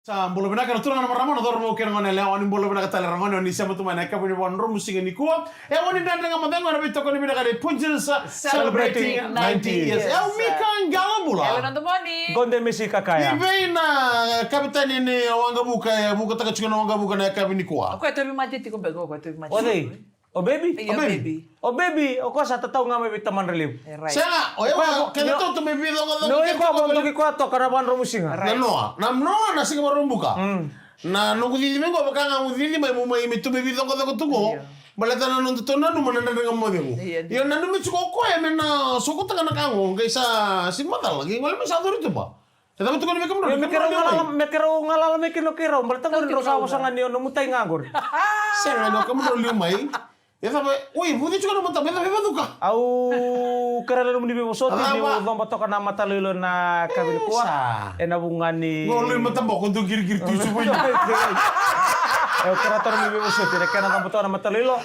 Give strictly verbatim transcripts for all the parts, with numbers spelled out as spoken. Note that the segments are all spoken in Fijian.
Sa bula vinaka na turaga na marama, na cauravou kei na gone yalewa, ni bula vinaka tale ragone, ni sema tu mai na yakavi ni Vakaraubuka siga nikua. E, o ni dredre ga mo cegu ena veitokoni vinaka ni Punjas, celebrating ninety years. E, o Mika Qalabula. Ela na domoni. Gode Misi Kakaya. Ni vei na kapiteni ni waqavuka, e vukataka tiko na waqavuka na yakavi nikua. O koya tauvimate tiko beka, o koya tauvimate. O cei? O Baby? Io, o Baby. Baby. O Baby, o koya sa tatau ga mai vei tamadra levu. E, right. Sega, o yau, keda tou tu mai vei caucau. No, o koya mo doki koya toka na Vakaraubuka siga. Right. Na noa, na noa na siga Vakaraubuka. Mm. Na noqu cici mai qo, vaka ga noqu cici mai, meu mai, me tu mai vei caucau tu qo. Io. Baleta na noda tou nanuma na dredre ga mo cegu. Io, io. Io, nanumi tiko o koya me na sokotaka na ka qo, qai sa sega ni macala, qai gole mai sa cori tuba. E cava tukuna vei kemudrau? Io, me keirau galala, me keirau galala mai kina o keirau. Baleta qori drau sa vosa ga ni o nomu tai ga qori. Sega ni o kemudrau liu mai. E cava, oi, vuci tiko na mata, me cava e vacuka? Au kerea na nomuni veivosoti ni u coba toka na mataloilo na yakavi nikua. Ena vuqa ni. Qo lui mataboko, dou girigiri tu i suvu. Au kerea toka na nomuni veivosoti, na kena coba toka na mataloilo.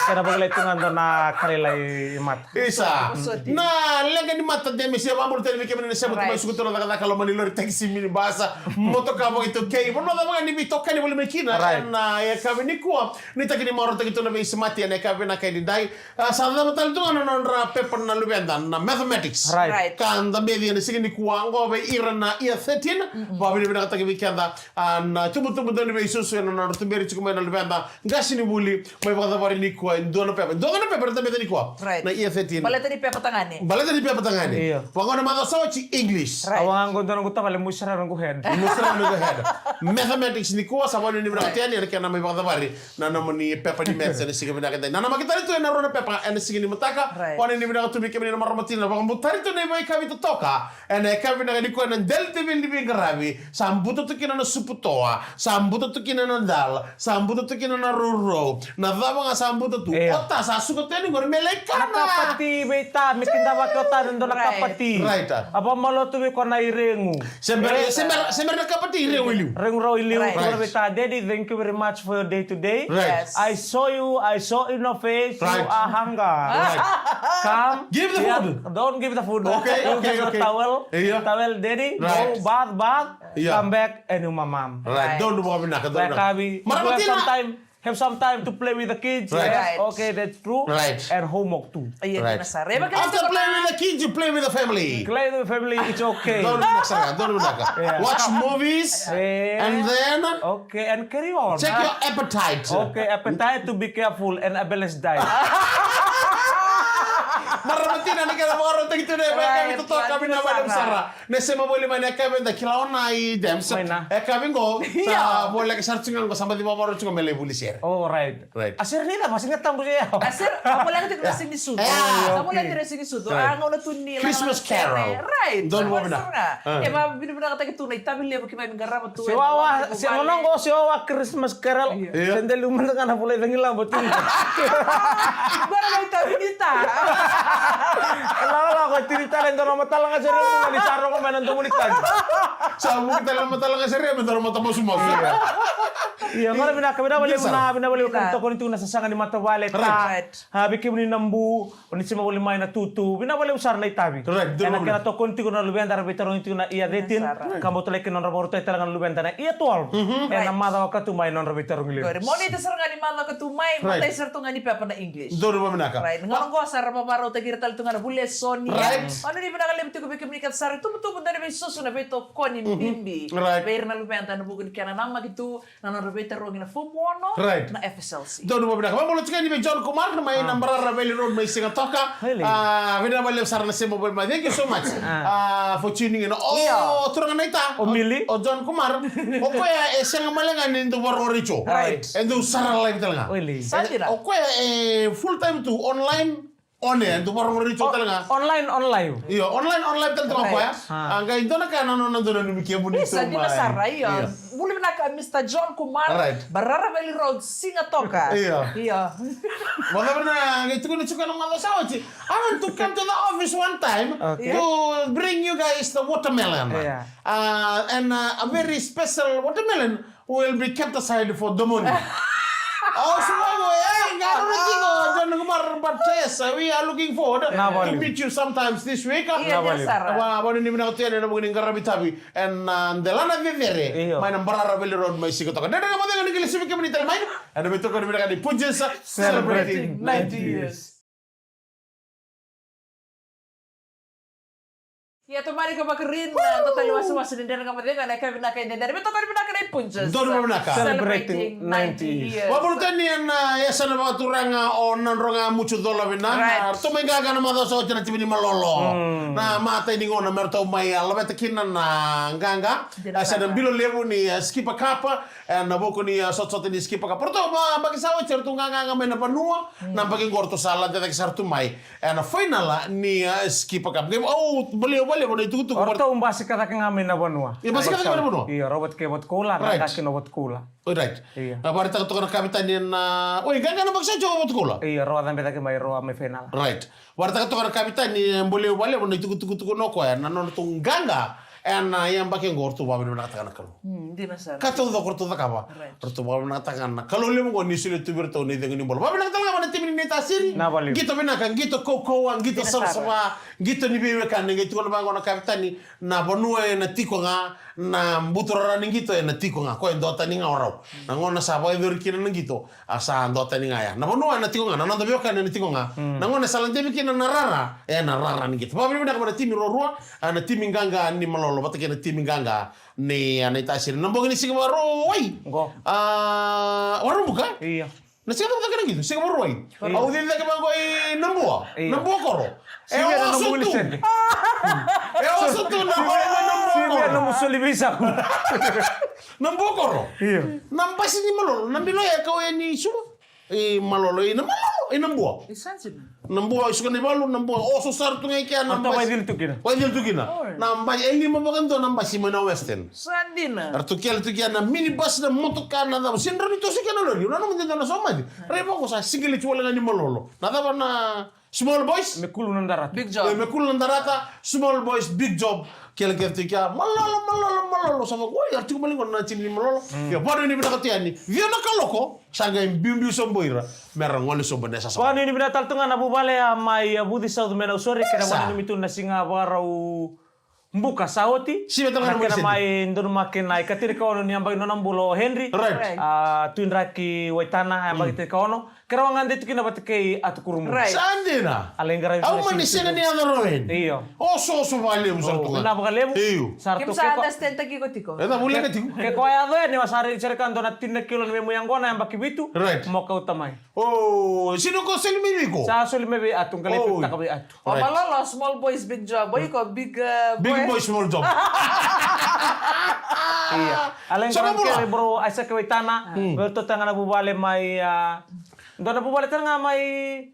Kena vakilai tu ga dua na kalailai mata. Isa. Na leqa ni mata, Demisi, e vakabula tale vei kemuni na sema tu mai, suka tu na cakacaka, loma ni lori, taxi, minibus, motoka, vakaitaukei. Vanua cava ga ni veitokani voli mai kina. Right. Ena, e, yakavi nikua, ni taki ni marautaki tu na veisemati ena yakavi vinaka edaidai. A, sa cava tale tu ga na nodra pepa na luveda na mathematics. Right. Right. Ka da beci ena siga nikua qo vei ira na year thirteen. Vakavinavinakataki vei keda. A, na tubutubu dau ni veisusu ena nodra tuberi tiko mai na luveda. Qasenivuli, mai vakacavari nikua e dua na pepa. Dua na pepa era tabeta nikua. Right. Na year thirteen. Baleta ni pepa tagane. Baleta ni pepa tagane. Io. Vaqo na macawa sa oti English. Right. Au vaqo dua noqu tavale, musu sara noqu head. Musu sara noqu head. Mathematics nikua, sa vakanuinui vinaka tu yani, ena kena mai vakacavari na nomuni pepa ni maths ena siga vinaka edai. Nanamaki tale tu ena rua na pepa ena siga ni mataka. Right. Vakanuinui vinaka tu vei kemuni na marama tina, vakabutari tu na ivakayakavi totoka. Ena yakavi vinaka nikua ena dela ni veiqaravi, sa buta tu kina na supu toa, sa buta tu kina na dal, sa buta tu kina na rourou, na cava ga sa buta tu. Io. O Ta sa suka tu yani qori me lai kana. Na kapati vei Ta, me kidavaki o Ta e dua na kapati. Right. A vakamalua tu vei koya na iregu. Se bera, se bera, se bera na kapati, iregu i liu. Regu rau i liu, right. Tukuna vei Ta, Daddy, thank you very much for your day today. Right. Yes. I saw you, I saw in your face, you are hunger. Right. Come. Give the food. Don't give the food. Okay, okay, okay. Towel. Io. Towel, Daddy. Right. Go bath, bath. Io. Come back and you mamam. Right. Right. Donu vakavinaka, donu. Marama tina. Have some time, have some time to play with the kids. Right. Yes, okay, that's true. Right. And homework too. Io, right. Dina sara. After playing with the kids, you play with the family. Play with the family, it's okay. Donu vinaka sara, donu vinaka. Yeah. Watch movies, and then, okay, and carry on. Check your appetite. Okay, appetite, to be careful, and a balanced diet. Marama tina, ni kena vakarautaki tu na ivakayakavi totoka, vinaka vakalevu sara. Na sema voli mai na yakavi eda kila o Na i Dems. Mai Na. Yakavi qo, sa voleka sara tu ga qo, sa baci vakarau tu ga me lai vuli sere. Oh, right. Right. A sere ni cava, Siga Tabu se ya? A sere, a voleka tiko na Siga ni Sucu. Sa voleka tiko na Siga ni Sucu. A gauna tu ni Christmas Carol. Right. Donu vakavinaka. E vakavinavinakataki tu na itavi levu keimami qarava tu. Se wawa, se gona qo se wawa Christmas Carol. Io. Se deli umada ga na vula i cagilaba tu. Qo na itavi ni Ta. Lala ko tini tale dua na matalaga sere, ni sa rogo mai na domo ni tagi. Sa vuki tale na matalaga sere, me dua na mata masumasu. Io, qo na vinaka, vinaka vakalevu na, vinaka vakalevu ka tokoni tu na sasaga ni matavuvale, Ta. Right. A, vei kemuni na Bu, o ni sema voli mai na Tutu, vinaka vakalevu sara na itavi. Right, ena kena tokoni tiko na luveda era veitarogi tiko na year thirteen, ka bau talai kina nodra vakarautaki tale ga na luveda na year twelve. Ena macawa ka tu mai nodra veitarogi levu. Qori, Moniti sara ga ni macawa ka tu mai, matai sara tu ga ni pepa na English. Donu vakavinaka. Right, gauna qo sa ra vakarautaki ira tale tu ga na vulesoni. Right. Vakanuinui vinaka levu tiko vei kemuni kece sara, tubutubu dau ni veisusu na veitokoni bibi. Right. Vei ira na luveda ena vuku ni kena namaki tu na nodra veitarogi na form ono, right, na F S L C. Donu vakavinaka. Vakabula tiko yani vei John Kumar mai na Barara Valley Road mai Sigatoka. Really? A, vinaka vakalevu sara na sema voli mai. Thank you so much, a, for tuning in. O, io, turaga naita. O Mili. O John Kumar. O koya e sega male ga ni dau vakarorogo retio. Right. E dau sara live tale ga. Really? Sa dina. O koya e full time tu online. One, e dau vakarorogo retio tale ga. Online, online. Io, online, online tale tu ga o koya. Right. A, qai dua na ka na nona dau nanumi kemuni tu mai. Sa dina sara, io. Io. Bula vinaka Mister John Kumar. Right. Barara Valley Road, Sigatoka. Io. Io. Vakacava na qai tukuna tiko na macawa sa oti. I want to come to the office one time, okay, to bring you guys the watermelon. Yeah. Uh, and, uh, a very special watermelon will be kept aside for Domoni. Au sa vaqo, e, qarauna tiko, John Kumar, But yes, uh, we are looking forward to meet you sometimes this week. Io, sara. Vanuinui vinaka tu yani ena vuku ni qaravi tavi ena delana cecere mai na Barara Valley Road mai Sigatoka. Dredre Ga Mo Cegu ni kilai sivi kemuni tale mai ena veitokoni vinaka ni Punjas celebrating ninety years. Ia, tomani ka vakarin na dua tale wasewase ni Dredre Ga Mo Cegu ena yakavi vinaka edaidai. Veitokoni vinaka ni Punjas. Donu vinaka. Celebrating ninety years. Vakabula tani ena yasana vakaturaga o Nadroga Mucu Cola Vinaka. Ratou mai qaqa na macawa sa oti ena timi ni Malolo. Na matai ni gauna me ratou mai a laveta kina na qaqa. Ena bilo levu ni Skipper Cup ena vuku ni sotasota ni Skipper Cup. Ratou mai yabaki sa oti, ratou qaqaqa mai na vanua. Na yabaki qo ratou sa lade cake sara tu mai ena fainala ni Skipper Cup. Au bolei au vakalevu na itukutuku. Ratou basika cake ga mai na vanua. Io, basika cake mai na vanua. Io, rau vata kei Vatukoula, na qaki na Vatukoula. Oi, right. Io. A vakaraitaka toka na kapitani ena, oi, qaqa na yabaki sa oti o Vatukoula. Io, rau a cabe cake mai, rau a mai fainala. Right. Vakaraitaka toka na kapitani, e bolei au vakalevu na itukutuku o koya, na nodratou qaqa ena yabaki qo ratou vakavinavinakataka na Kalou. Ka taucoko ratou cakava. Ratou vakavinavinakataka na Kalou levu qo ni solia tu vei ratou na icegu ni bula. Vakavinavinaka tale ga vua na timi ni Naitasiri. Qito vinaka, qito kaukauwa, qito savasava, qito ni veiwekani, qai tukuna vaqo na kapitani, na vanua ena tiko ga, na buturara ni qito ena tiko ga, koya e duatani ga o rau. Na gauna sa vakayacori kina na qito, a sa duatani ga ya. Na vanua ena tiko ga, na noda veiwekani ena tiko ga. Na gauna sa ladevi kina na rara, ena rara ni qito. Vakavinavinaka vua na timi ruarua, a na timi qaqa ni Malolo vata kei na timi qaqa ni a Naitasiri. Na bogi ni Siga Vakarauwai. Qo. A, Vakaraubuka? Io. Na siga cakacaka na qito, Siga Vakarauwai. Au cici cake vaqo i Nabua. Io. Nabua koro. E oso tu. E oso tu na koro mai Nabua koro. Sivia na musoli veisaku. Nabua koro. Io. Na basi ni Malolo, na bilo e kau yani Suva. I Malolo, i na Malolo, i Nabua. I sa dina. Nabua, i suka na ivalu, Nabua, oso sara tu ga i kea na basi. Ratou vaicili tu kina. Vaicili tu kina. Oi. Na basi, e lima vakadua na basi mai na Western. Sa dina. Ratou kele tu kea na minibus, na motoka, na cava. Sega ni rawa ni toso kea na lori. Au nanuma ni dua na somate. Rai vaqo sa siga levu wale ga ni Malolo. Na cava na Small Boys? Me kulu na darata. Big Job. E, me kulu na darata. Small Boys, Big Job. Kele kece tu i kea, Malolo, Malolo, Malolo. Sa vaka, oi, era tiko mai qo na timi ni Malolo. Ia, vakanuinui vinaka tu yani. Ciwa na kaloko, sa qai biubiu sobu o ira me ra gole sobu ena yasayasa. Vakanuinui vinaka tale tu ga na vuvale a mai a Vuci South mai Nausori, kei na vakanuinui tu na Siga Vakaraubuka sa oti. Sivi tale ga na kena mai donumaki na ikatinikaono ni yabaki ni nona bula o Henry. Right. A, Tuidraki Waitana, yabaki tinikaono. Keirau a gade tu kina vata kei Atu Kurubui. Right. Sa dina. A lai qaravi. Au mani sega ni yaco rawa yani. Io. Oso, oso vakalevu sara tu ga. Vinaka vakalevu. Io. Sa ratou sa understand taki iko tiko. E da vulika tiko. Ke ko a yaco yani, au sa raici ira ka dua na tini na kilo ni memu yaqona yabaki vitu. Right. Mo kauta mai. O, sega ni ko soli mai vei iko? Sa soli mai vei Atu, qai lai pikitaka vei Atu. O Malolo, Small Boys, Big Job. O iko, Big, uh, Boy. Big Boy, Small Job. Ia. A lai qaravi kina vei bro Isaac Waitana. Vei iratou tale ga na vuvale mai, a, dua na vuvale tale ga mai.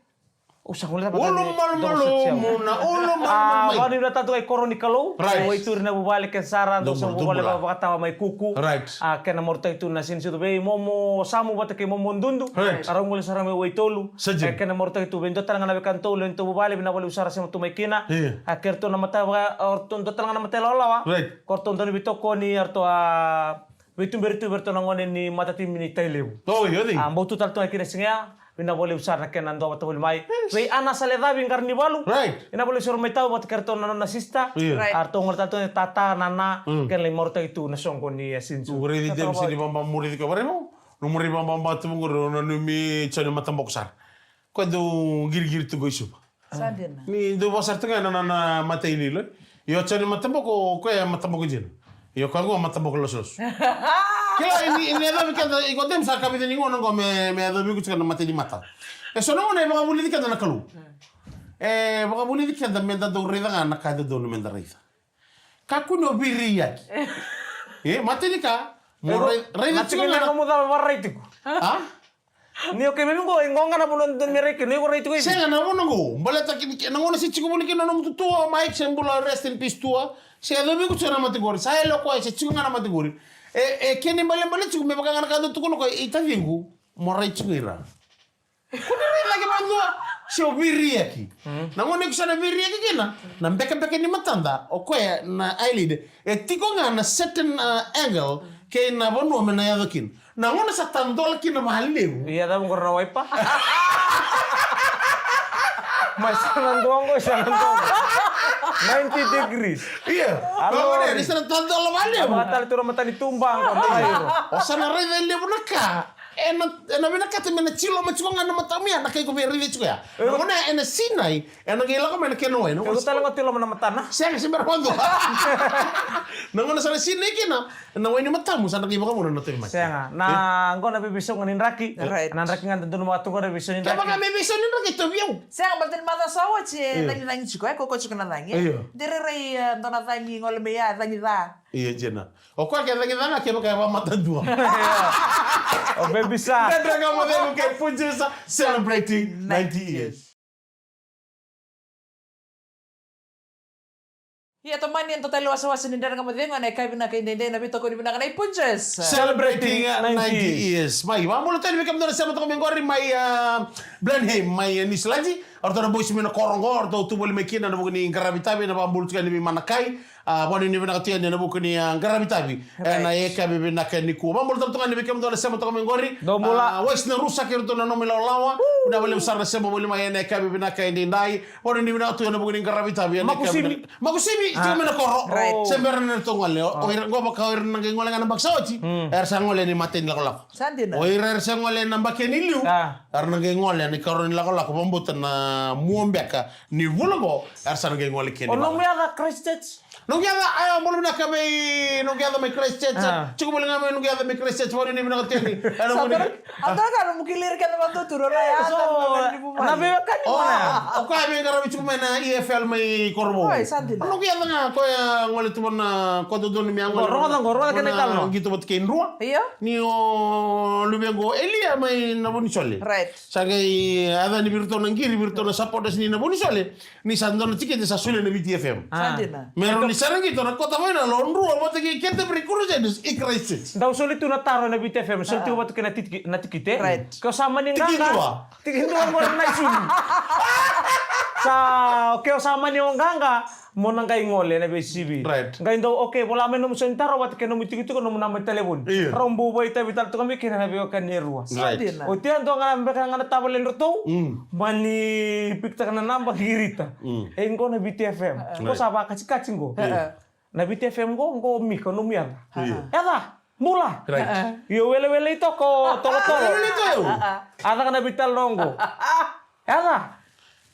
Ulumalumalumu na ulumalumalumu. A, vakanuinui vinaka tale tu ga i koro ni Kalou. Right. Waituri na vuvale kece sara, dou sa vuvale vakatawa mai Kuku. Right. A, kena marautaki tu na Senior Citizen vei Momo Samu vata kei Momo Dudu. Right. A rau gole sara mai Waitolu. Sa dina. E, kena marautaki tu vei dua tale ga na wekadatou lewe ni tou vuvale, vinaka vakalevu sara sema tu mai kina. Ia. A, kei ratou na mata vaka, o ratou dua tale ga na mata ilawalawa. Right. Ko ratou dau ni veitokoni, a ratou a veituberi tu vei ratou na gone ni matatimi ni Tailevu. O, io ni. A, bau tu tale tu ga kina siga ya, vinaka vakalevu sara na kena duavata voli mai. Yes. Vei Ana Salecavi Qaranivalu. Right. Vinaka vakalevu sara mai tau vata kei ratou na nona sister. Ia. Right. A ratou gole tale tu ga tata, nana, kena lai marautaki tu na soqo ni a Sinju. Tou raici James ni vabamurici koya. Vakaraica, nomu rai vababa tu qori, o nanumi Joni Mataboko sara. Koya dau qiriqiri tu qo i Suva. Sa dina. Ni dau vakasara tu ga na, na, na mata i Lilo. Io, Joni Mataboko, o koya e Mataboko dina. Io, koya qo Mataboko losoloso. Kila, ni, ni yacovi keda, iko Dem sa kavica ni gauna qo me, me yacovi iko tiko na mata ni mata. E so na gauna e vakavulici keda na Kalou. E vakavulici keda me da dau raica ga na ka e dodonu me da raica. Kakua ni o veireiyaki. E, mata ni ka, mo rai, raica tiko ga na. Mo cava vakarai tiko. A? Ni o keimami qo, e qo ga na vanua dodonu me rai kina, ni o rai tiko i vei? Sega, na vanua qo, baleta kina, na gauna se tiko voli kina na nomu tutua, Mike, se bula, rest in peace tua. Se yacovi iko tiko na mate qori, sa yali o koya, se tiko ga na mate qori. E, e kena ibalebale tiko me vaka ga na ka dau tukuna o koya, i taciqu, mo rai tiko ira. Ko ni rai cake vakadua, se o veireiyaki. Na gauna iko sa na veireiyaki kina, na bekabeka ni matada, o koya na eyelid, e tiko ga na certain, uh, angle kei na vanua me na yaco kina. Na gauna sa tadola kina vakalevu. Ia, cava qori na waipa? Mai sa na dua qo, sa na dua qo. Ninety degrees. Ia. Alo. Ni sa na tadola vale. Vakatale tu na mata ni tuba qo, na iro. O sa na raica e levu na ka. Ena, ena vinakata me na tiloma tiko ga na matamu ya, na kai ko via raica tiko ya. Na gona ena sinai, ena qai lako mai na kena wai. Ko tale ga tiloma na matana. Sega, se bera vado. Na gona sa na sinai kina, na wai ni matamu sa na qai vakavuna na tauvimate. Sega. Na qo na veiveisau ga ni draki. Right. Na draki ga da donu maka tu qo na veisau ni draki. Kevaka me veisau ni draki, e tauvi au. Sega, baleta ni macawa sa oti e cagicagi tiko, e koko tiko na cagi. Io. De rairai, e, dua na cagi gole mai ya, cagi ca. Ia, jena. O koya ke cagi ca ga kevaka e vamatadua. O baby sa. Dredre Ga Mo Cegu kei Punjas celebrating ninety years. Ia, tomani e dua tale wasewase ni Dredre Ga Mo Cegu ena yakavi vinaka edaidai, na veitokoni vinaka nei Punjas. Celebrating, uh, ninety years. Mai, vakabula tale vei kemudou na sema toka mai qori mai, uh, Blenheim, mai, uh, Niu Siladi. O ratou na boys mai na koro qo, o ratou tu voli mai kina ena vuku ni qaravi tavi, na vakabula tiko yani vei Manakai. A, vakanuinui vinaka tiko yani ena vuku ni, a, qaravi tavi. Right. Ena yakavi vinaka nikua. Vakabula tale toka yani vei kemudou na sema toka mai qori. Dou bula. A, Wais na Rusa kei ratou na nomu ilawalawa. Vinaka vakalevu sara na sema voli mai ena yakavi vinaka edaidai. Vakanuinui vinaka tu ena vuku ni qaravi tavi ena yakavi vinaka. Makusimi. Makusimi, tiko mai na koro. Right. Se bera na ratou gole. O, o ira qo vaka o ira na qai gole ga na yabaki sa oti. Mm. Era sa gole ni matai ni lakolako. Sa dina. O ira era sa gole na yabaki ni liu. A. Era na qai gole ni karua ni lakolako, vakabauta na mua beka ni vula qo, era sa na qai gole kina. O nomu yaca Christchurch? Noqu yaca, a, bula vinaka mai, noqu yaca mai Christchurch. A. Tiko voli ga mai noqu yaca mai Christchurch, vakanuinui vinaka tiko yani. Sa dina. Adua ga nomu kilai ira kece vakadua tu, na yaca, na veiwekani. O koya veiqaravi tiko mai na E F L mai Korovou. Oi, sa dina. Noqu yaca ga, koya gole tu vana, koya dodonu me a gole. Rogoca qo, rogoca kena italanoa. Qito vata kei Drua. Io. Ni o luvequ o Elia mai Navunisole. Right. Sa qai yaco yani vei iratou na qiri, vei iratou na supporters ni Navunisole. Ni sa dua na tikite sa solia na Viti F M. Sa dina. Me rawa ni sara qito na kota fainala o Drua vata kei Canterbury Crusaders i Christchurch. Dau soli tu na taro ena Viti F M, soli tiko vata kei na tiki-, na tikite. Right. Ke o sa mani qaqa. Tiki dua. Tiki dua qori na isulu. Sa, ke o sa mani o qaqa. Mo na qai gole ena veisivi. Right. Qai dau, okay, vola mai nomu sau ni taro vata kei nomu itikotiko, nomu naba ni talevoni. Io. Rau bau vakaitavi tale toka mai kina na veiwekani e rua. Right. Sa dina. Oti ya dua ga beka ga na tavale ni ratou. Mm. Mani pikitaka na naba qirita. Mm. E qo na Viti F M. Right. Qo sa vakatikatika qo. Io. Na Viti F M qo, qo Mika, nomu yaca. Io. Yaca. Bula. Right. Io, welewele i toko, tolotolo. Welewele i toko. A caka na veitalanoa qo. Yaca.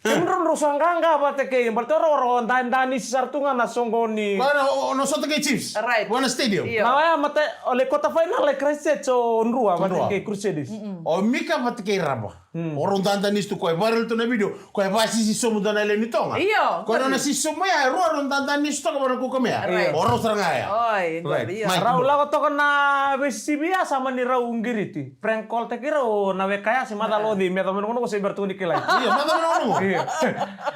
Kemudrau drau sa qaqa vata kei, baleta o rau, o rau dadanisi sara tu ga na soqo ni. Koya na, o, o na sota kei Chiefs. Right. Koya na stadium. Io. Na oya mata, o lai quarter final e Christchurch o Drua vata kei Crusaders. Mm-mm. O Mika vata kei Rava. Mm. O rau dadanisi tu, koya viral tu na video. Koya vakasisi sobu dua na lewe ni Toga. Io. Koya na sisi sobu ya, e rua rau dadanisi toka vata na kukamea. Right. O rau sara ga ya. Oi, io. Rau lako toka na veisivi ya, sa mani rau qiriti. Prank call taki rau na weka ya, se macala o cei, me yacova na gauna qo se bera tu ni kilai. Io, me yacova na gauna qo. Io.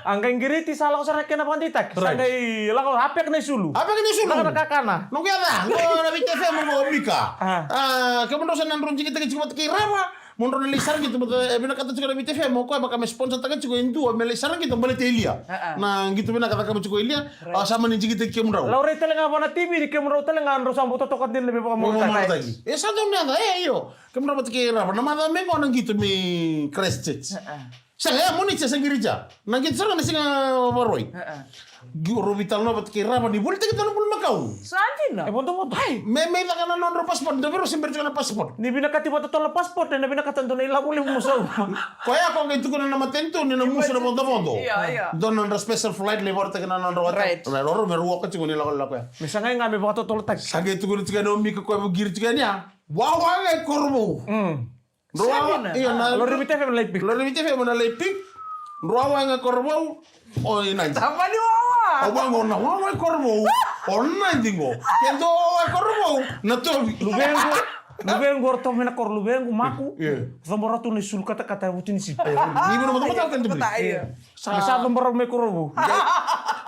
A qai qiriti, sa lako sara na kena vakadeitaki. Sa qai lako, a pek na isulu. A pek na isulu. Lako na kakana. Noqu yaca, qo na Viti F M qo Mika. A. A, kemudrau sa na drau jikitaki tiko vata kei Rava, mo drau na lai sara qito, e vinakata tiko na Viti F M, o koya vaka me sponsor taka tiko e dua, me lai sara qito baleta Elia. A, a. Na qito vinaka cakava tiko Elia, right. A, sa mani jikitaki kemudrau. Laurai tale ga vua na T V ni kemudrau tale ga drau sa bau totoka dina na veivakamoretaki. Veivakamoretaki. E sa dau na yaca, e, io. Kemudrau vata kei Rava, na macawa mai qo na qito mai Christchurch. A, a. Sega, e, Moniti sa qiriti ya. Na qito sara ga na siga Vakarauwai. A, a. Qai rau veitalanoa vata kei Rava ni volitaki dua na bulumakau. Sa dina. E vodovodo. Ai, me, me caka na nodrau passport, dua vei rau se bera tiko na passport. Ni vinakati vakatotolo na passport, ena vinakata dua na ilavo levu mo sau. Koya ko qai tukuna na matanitu ni na musu na vodovodo. Io, io. Dua na nodra special flight lai vakarautaki na nodrau hotel. Right. Na loro me rau oka tiko ni lakolako ya. Me sa qai ga me vakatotolotaki. Sa qai tukuna tiko yani o Mika koya vukiri tiko yani ya. Wawa ga i Korovou. Mm. Drau wawa, io, na lori Viti F M na lai pick. Lori Viti F M na lai pick. Drau wawa ga i Korovou, o i Nadi. Tamani wawa. O wawa na wawa i Korovou, o Nadi qo. Ke dua wawa i Korovou, na tovi. Luvequ, luvequ o ratou mai na koro luvequ, Maku. Io. Cobo ratou na isulu katakata e vutu ni sipi. Io, ni vuna mata mata kena tubri. Io. Sa, sa cobo rau mai Korovou.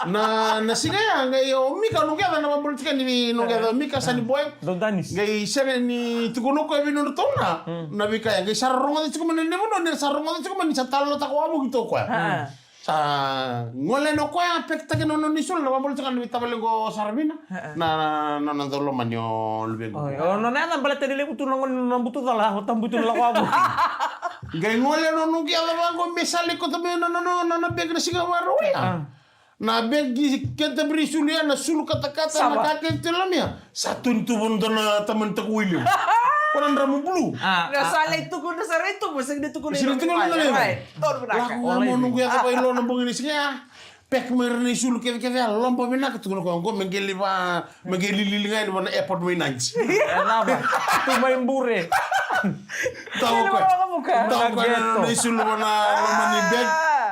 Na, na siga ya, qai o Mika, noqu yaca na vabula tiko ni noqu yaca o Mika, Sani Boy. Dau danisi. Qai sega ni tukuna o koya vei nodratou na, na veika ya. Qai sa ra rogoca tiko mai na levu, nodra sa rogoca tiko mai ni sa talanoataka wavoki tu o koya. A. Sa gole yani o koya, pekitaki na nona isulu, na vabula tiko ni tavale qo Saravina. A. Na, na, na nona dau lomani o luvequ. Oi, o nona yaca baleta ni levu tu na gone na butucala, o tabutu na lako wavoki. Qai gole na noqu yaca vaqo me sa lai kauta mai na, na, na, na, na bag na siga Vakarauwai ya. Na bag keda bri sulu ya, na sulu katakata, na ka kece tu e loma ya. Sa tu ni tu vua na tamani takui levu. Ko na dramu bulu. Na sa lai tukuna sara i tubu, sega ni tukuna i tubu. Lako ga mo noqu yaca vaqo i lo na bogi ni siga ya. Pek mai ira na isulu kecekece ya, loba vinaka, tukuna o koya, qo me qai liva, me qai lilili ga yani vua na airport mai Nadi. E cava? Tu mai Bure. Tawa o koya. Tawa o koya na, na isulu vua na loma ni bag.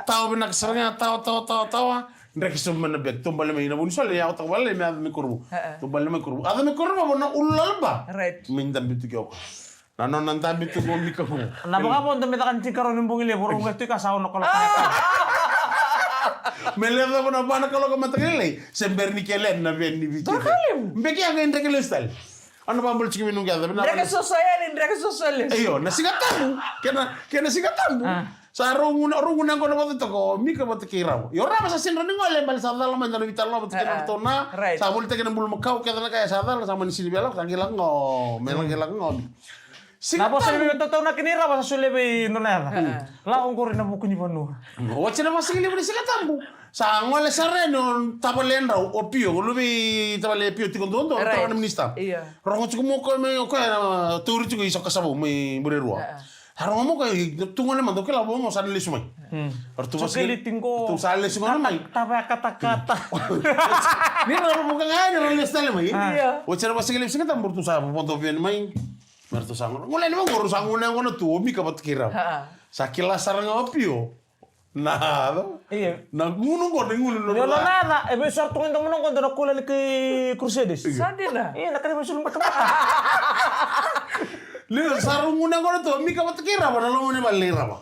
Tawa vinaka sara ga, tawa, tawa, tawa, tawa. Dreke sobu mai na bag, taubale mai na vuni sole, yaco toko vale me yaco mai Korovou. Taubale mai Korovou. Yaco mai Korovou vua na ulu lalaba. Mai dabe tu kei o koya. Na nona dabe tu qo Mika qo. Na vakavodo me caka ni tinikarua ni bogi levu, rau qai tu ka sa ono kola. Me levu na va na kaloka mataka lailai, se bera ni kele na veni viti. Beki a qai dreke lesu tale. Ana vabula tiko vei noqu yaca. Dreke soso yani, dreke soso lesu. Io, na Siga Tabu. Kena, kena Siga Tabu. Sa rau gunu, rau gunu yaqona vata toka o Mika vata kei Rava. Io Rava sa sega ni gole, bale sa cala mai dua na veitalanoa vata kei na ratou na. Sa volitaki na bulumakau, kece na ka ya sa cala, sa mani sini vela, sa qai lako ga o, me la qai lako ga o Mika. Na vosa ni veitataunaki nei Rava sa solia vei nona yaca. Lako qori na vuku ni vanua. Oti na vakasigalevu ni Siga Tabu. Sa gole sara yani o tavale drau, o Pio, o luve i tavale Pio tiko duadua, o tavale na minisita. Rogo tiko mai o koya, o koya na tauri tiko i Sokasavou mai Burerua. Sa rogo mai o koya, tu gole mada, o kila vou mo sa na lesu mai. Ratou sa lesu gole mai. Tava ya katakata. Ni na rogo ga yani, ra lesu tale mai. Oti na vakasigalevu Siga Tabu, ratou sa vodo veni mai. Me ratou sa gole, gole yani mai qo, rau sa gunu yaqona tu o Mika vata kei Rava. Sa kila sara ga o Pio. Na, na gunu qo, na gunu na. Io, na, na, e vei sara tu ga i domona qo, dua na kula ni kai Crusaders. Sa dina. Io, na kena vei sulu bata. Ni sa rau gunu yaqona tu o Mika vata kei Rava na loma ni vale nei Rava.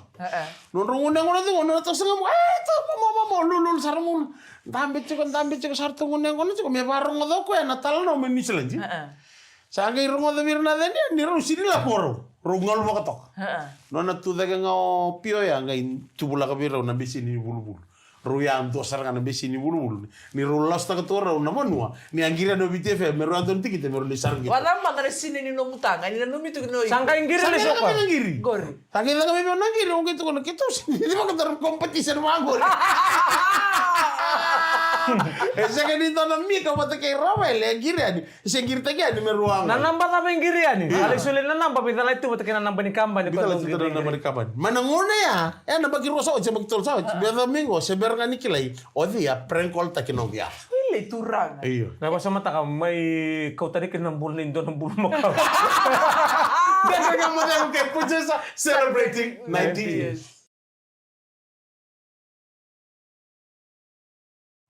Nodrau gunu yaqona tu, nona toso ga mo, e, tu, mo, mo, mo, lululu, sa rau gunu. Dabe tiko, dabe tiko, sa rau tu gunu yaqona tiko, me vakarogoca o koya na talanoa mai Niusiladi. Sa qai rogoca vei ira na yaca ni, ni rau sini lako rau. Rau galu vakatoka. Nona tu cake ga o Pio ya, qai tuvulaka vei rau na beseni ni vuluvulu. Rau ya dua sara ga na beseni ni vuluvulu. Ni rau lasutaka tu rau na vanua. Ni a qiri yani o Viti F M, me rau ya dua na tikite, me rau lai sara qito. Vacava mada na sini ni nomu taga, ni nanumi tu ki na o iko. Sa qai qiri lesu o koya. Qori. Sa qai caka mai vei au na qiri, au qai tukuna, keitou sini ni vakadara competition vaqori. E sega ni dua na Mika vata kei Rava e lai qiri yani. Se qiritaki yani me rua ga. Na naba cava e qiri yani? A lai solia na naba, veicalati tu vata kei na naba ni kabani. Veicalati tu na naba ni kabani. Mai na gauna ya, e na yabaki rua sa oti, yabaki tolu sa oti. Veicalati mai qo, se bera ga ni kilai o cei a prank call-taki noqu yaca. Io. Na vakasamataka mai kauta ni kina na bula ni dua na bulumakau. Dredre Ga Mo Cegu kei Punjas celebrating ninety years.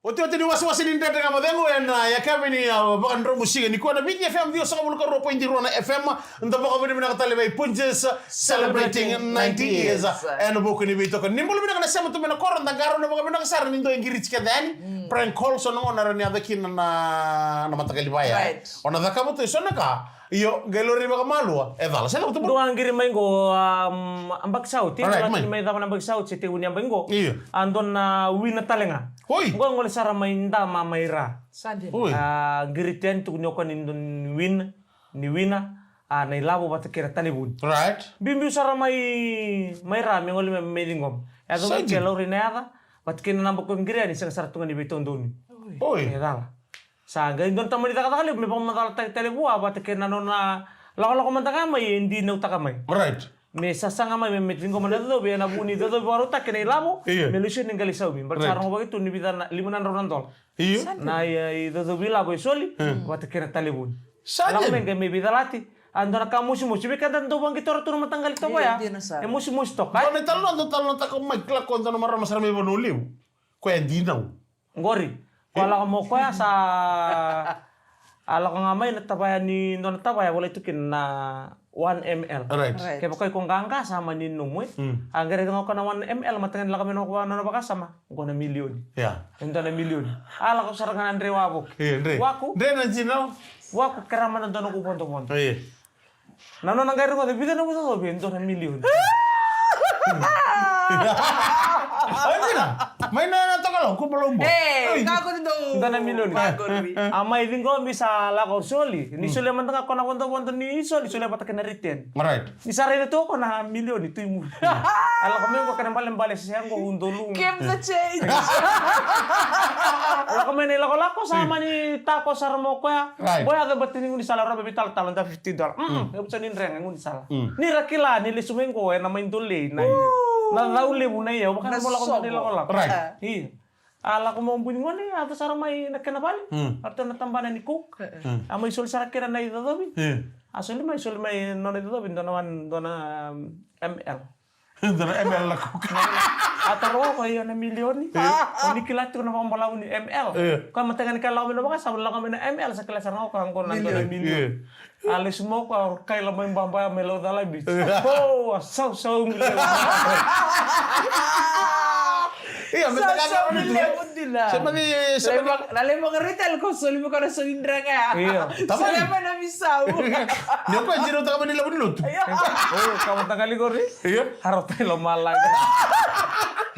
Otioti ni wasewase ni Dredre Ga Mo Cegu ena yakavi ni, a, vakadromu siga nikua na Viti F M ciwasagavulu ka rua poidi rua na F M. Da vakavinavinaka tale vei Punjas celebrating ninety years. Ena vuku ni veitokoni. Ni bula vinaka na sema tu mai na koro, da qarauna vakavinaka sara ni dua e qiriti kece yani. Prank call, so na gauna rawa ni yaco kina na, na mataqali vaya. O na cakava tu e so na ka. Io, qai lori vakamalua, e cala. Sa cava tu. Dua a qiri mai qo, a, yabaki sa oti, mai cava na yabaki sa oti, se tekivu ni yabaki qo. Io. A dua na wina tale ga. Oi. Qo a gole sara mai Dama mai Ra. Sa dina. Oi. A qiriti yani, tukuni o koya ni dua ni wina, ni wina, a, na ilavo vata kei na talevoni. Right. Biubiu sara mai, mai Ra, me gole mai, me ciqoma. Yaco mai ke, laurai na yaca, vata kei na naba ko qiri yani, sega sara tu ga ni veitokoni. Oi. E cala. Sa qai dua na tamani cakacaka levu me vakamacalataki tale vua vata kei na nona lakolako mada ga mai e dinautaka mai. Right. Me sasaga mai me, me ciqoma na cocovi ena vuku ni cocovi vakarautaki na ilavo. Io. Me lesu ni qai lai saumi. Baleta sa rogovaki tu ni vica na, lima na drau na dola. Io. Na, e, icocovi ilavo e soli vata kei na talevoni. Sa dina. Lako mai qai me veicalati. A dua na ka mosimosi. Vei keda dau vaqitora tu na mataqali tovo ya. Io, dina sara. E mosimosi toka, e? Dua na italanoa, dua na italanoa taka mai, kila ko dua na marama sara mai Vanua Levu. Koya e dinau. Qori. Ko a lako mai o koya sa, a lako ga mai na tavaya ni, dua na tavaya volai tu kina na one M L. Right. Right. Kevaka iko qaqa sa mani nomu, e. Mm. A qai raica ga o koya na one M L, mataka ni lako mai na nona vakasama. Qo na milioni. Yeah. E dua na milioni. A lako sara ga na dre wavoki. Io, dre. Waku. Dre na jinau. Waku, kerea mada dua noqu vodovodo. Io. Na nona qai rogoca, vica na noqu cocovi? E dua na milioni. Mai na, na tokalau, ko balaumua. Ei, ka ko dou. Dua na milioni. Ka ko ri. A mai ciqomi sa lako soli. Ni solia mada ga ko na vodovodo ni soli, solia vata kei na return. Right. Ni sa raica tu ko na milioni tu i muri. A lako mai ko kena balebale se qo udolu. Keep the change. A lako mai na ilakolako sa mani tako sara mo koya. Right. Boya the batini guni sala robe vitala tala da fifty dollar. Mm. E buta ni drenga guni sala. Ni ra kila ni lesu mai qo ena mai dolei na. Na cau levu na ia, vaka na bola ko na ilakolako. Right. Io. A lako mai o bui ni gone, a yaco sara mai na kena vale. A ratou na tabana ni Coke. A mai soli sara kena na icocovi. A soli mai, soli mai nona icocovi, dua na one, dua na, um, M L. Dua na M L na Coke. A taro ko io na milioni. O ni kila tiko na vakabalavu ni M L. Ko a mataka ni ka lako mai na vaka, sa lako mai na M L, sa kila sara ga ko a qo na dua na milioni. A lesu mai ko a kaila mai baba ya mai lau cala bici. Ko a sausau milioni. Io, me taka milioni. Dina. Se mani, se mani. Na levu ga retail ko soli me ko na soli drenga ya. Io. Soli me na misau. Ni ko jiro taka mani levu ni lotu. Io. O, ka mataka li ko ri. Io. Haro tai lo malaga.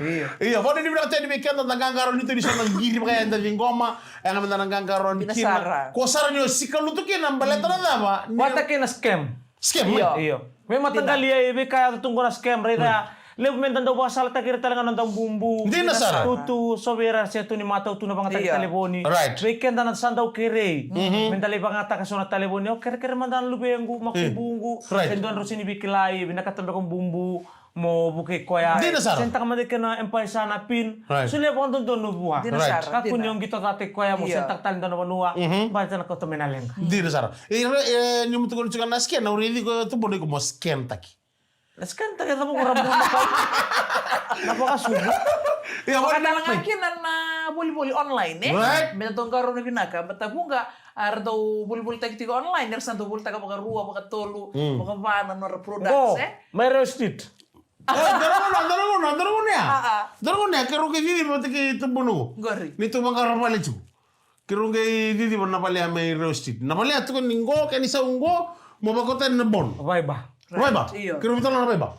Io. Io, vona ni vinaka teni me keda na qaqaro ni teni so na qiri vaka eda ciqoma. E ga me da na qaqaro ni kina. Ko sara ni o sika lutu kina baleta na cava. Vata kei na scam. Scam, io. Io. Me mataqali ai veika yaco tu qo na scam, raica. Levu me da dau vakasalataki ira tale ga na noda bubu. Dina sara. Tutu, so vei ira se tu ni matau tu na vagataki talevoni. Right. Vei keda na sa dau kerei. Me da lai vagataka so na talevoni. O kerekere mada na luvequ, makubuqu. Right. E dua drau sini veikilai, vinakata beka bubu. Mo vukei koya. Dina sara. Senditaka mada kena M-PAiSA na pin. Right. Solia vakadodonu vua. Dina sara. Kakua ni o qito cata i koya mo senditaka tale dua na vanua. Baleta na kauta mai na leqa. Dina sara. E, e, ni mo tukuna tiko na scan, au raici iko tu bolo iko mo scan taki. Na scan taki e cava ko rabu na kau. Na vakasucu. Ia, vakatala ga kina na volivoli online, e? Right. Me na dau qarauna vinaka, me ta vuqa, a, ra dau volivolitaki tiko online, era sa dau volitaka vakarua, vakatolu, vakava na nodra products, e? Mai Reo Street. O, dua na gauna, dua na gauna, dua na gauna ya. A, a. Dua na gauna ya, keirau qai ciciva vata kei tubuqu. Qori. Ni tu vaqara vale tiko. Keirau qai ciciva na vale ya mai Reo Street. Na vale ya tukuni qo, ke ni sau qo, mo vakauta yani na board. Viber. Viber. Io. Keirau veitalanoa na Viber.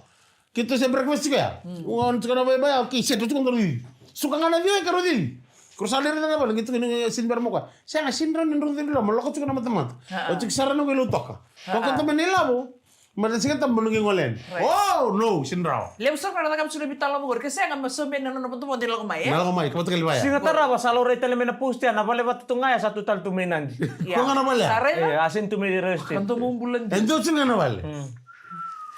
Keitou se breakfast tiko ya. Ua tiko na Viber ya, okay, se tu tiko qo cici. Suka ga na cici, keirau cici. Keirau sa lai raica na vale, qai tukuni sini bera mo koya. Sega, sini rawa ni drau cici loma, lako tiko na matamata. A, a. Au tiko sara na qai lau toka. A, a. Vakauta mai na ilavo. Mada Siga Tabu na qai gole yani. Right. Oh, no, sini rawa. Levu sara na cakava tiko na veitalanoa qori, ke sega me saumi na nona vodovodo ni lako mai, e? Na lako mai, ka vata kali vaya. Siga tarava sa laurai tale mai na post ya, na vale vata tu ga ya sa tu tale tu mai Nadi. Ia. Ko ga na vale ya? Sa rai na? E, a sini tu mai Reo Street. Ka dou mo bula di. E dua tiko ga na vale.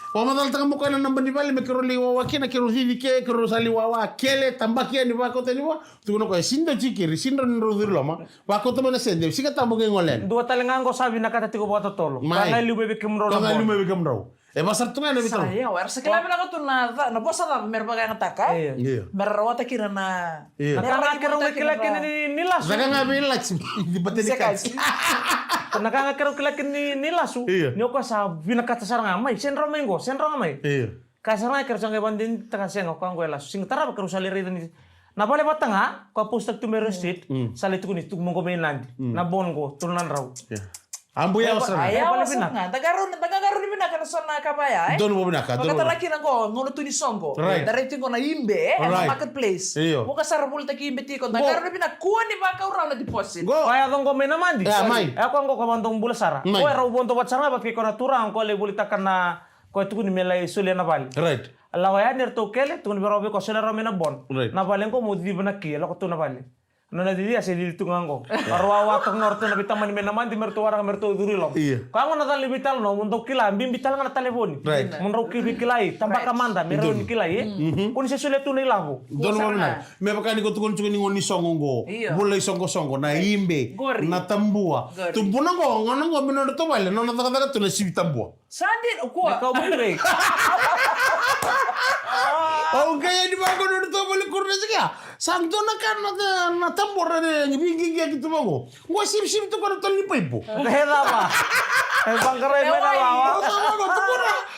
Vakamacalataka mo koya na naba ni vale me keirau lai wawa kina, keirau cici ke, keirau sa lai wawa kele, tabaki yani vakauta yani vua. Tukuna o koya, sini dau tiko keri, sini drau ni drau curu loma. Vakauta mai na sede, Siga Tabu qai gole yani. Dua tale ga qo sa vinakata tiko vakatotolo. Mai. Ka ga liu mai vei kemudrau na board. Ka ga liu mai vei kemudrau. E vaka sara tu ga na veitalanoa. Sa ia, era sa kila vinaka tu na ca-, na vosa cava mera vakayagataka. Io. Io. Mera rawata kina na. Io. Na ka ga keirau qai kila kina ni, ni lasu. Caka ga vei laci. Ni bata ni kaci. Na ka ga keirau kila kina ni, ni lasu. Io. Ni o koya sa vinakata sara ga mai, seni rawa mai qo, seni rawa ga mai. Io. Ka sara ga keirau sa qai vakadinadinataka sega, o koya qo e lasu. Siga tarava keirau sa lai raica ni na vale vata ga, ko a post-taki tu mai Reo Street, sa lai tukuni tu mai qo mai Nadi. Na board qo, tolu na drau. Io. A buya yawa sara ga. A yawa sara ga. Da qarauna, da qarauna vinaka na so na ka vaya, e? Donu vinaka, donu. Vakatara kina qo, gauna tu ni soqo. Right. Da raici qo na eBay, e? Na marketplace. Io. Vuqa sara volitaki eBay tiko, da qarauna vinaka, kua ni vakau rawa na deposit. Qo. Vaya qo mai na Madi. E, mai. E, ko qo ko vakadobula sara. Mai. Ko e rau vodo vata sara ga, vata kei ko na turaga, ko lai volitaka na, ko e tukuni me lai solia na vale. Right. Lako yani eratou kele, tukuni vei rau vei ko solia rau mai na board. Right. Na vale qo mo cici na ki, e lako tu na vale. Nona cici a se cici tu ga qo. Ka rau wawa toka ga o ratou na veitamani mai na Madi me ratou waraka me ratou curu i loma. Io. Koya gona cala ni veitalanoa mo dau kila, bibi tale ga na talevoni. Right. Mo drau ki veikilai, tabaka mada me rawa ni kilai, e? Ko ni se solia tu na ilavo. Donu vakavinaka. Me vaka ni ko tukuna tiko ni gone ni soqo qo. Io. Vula i soqosoqo, na eBay, na tabua. Qori. Tubuna qo, gona qo me nodratou vale, nona cakacaka tu na sivi tabua. Sa dina, o koya. Na cowboy break. Au qai yani vaqo nodratou vale kuro na siga. Sa dua na ka na, na tabora ni veiqiqi ki tu vaqo. Qo sivisivi tu qo na tolo ni paipo. E cava? E vaqarai mai na lawa.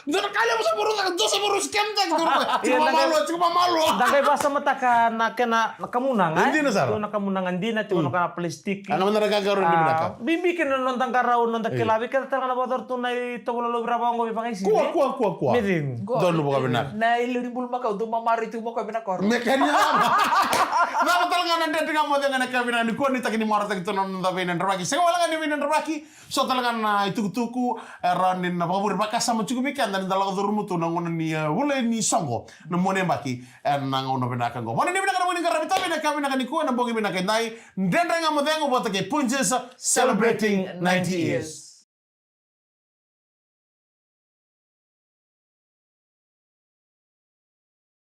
Dua na ka levu sa varu caka, dua sa varu scam caka, dua na ka. Tiko mamalo, tiko mamalo. Da qai vasamataka na kena na kamunaga. E dina sara. Tiko na kamunaga dina, tiko na kana plastic. Ana manda na kakaro ni vinaka. Bibi kina na noda qarau, noda kila, vei keda tale ga na vakacoro tu na itovo lolovi ra vaqo vei vakaisi. Kua, kua, kua, kua. Mecin. Donu vakavinaka. Na iliu ni bulumakau, dou mamari tu mako vinakoro. Mekani. Cava tale ga na Dredre Ga Mo Cegu ena yakavi vinaka nikua, ni taki ni marautaki tu na noda veinadravaki. Sega wale ga ni veinadravaki. So tale ga na itukutuku e rawa ni na vakavure vakasama tiko vei keda ni da lako curuma tu na gauna ni e, vula ni soqo na mua ni yabaki ena gauna vinaka oqo. Moni ni vinaka na moni qaravi tavi na ka vinaka nikua ena bogi vinaka edai. Dredre Ga Mo Cegu vata kei Punjas celebrating ninety years.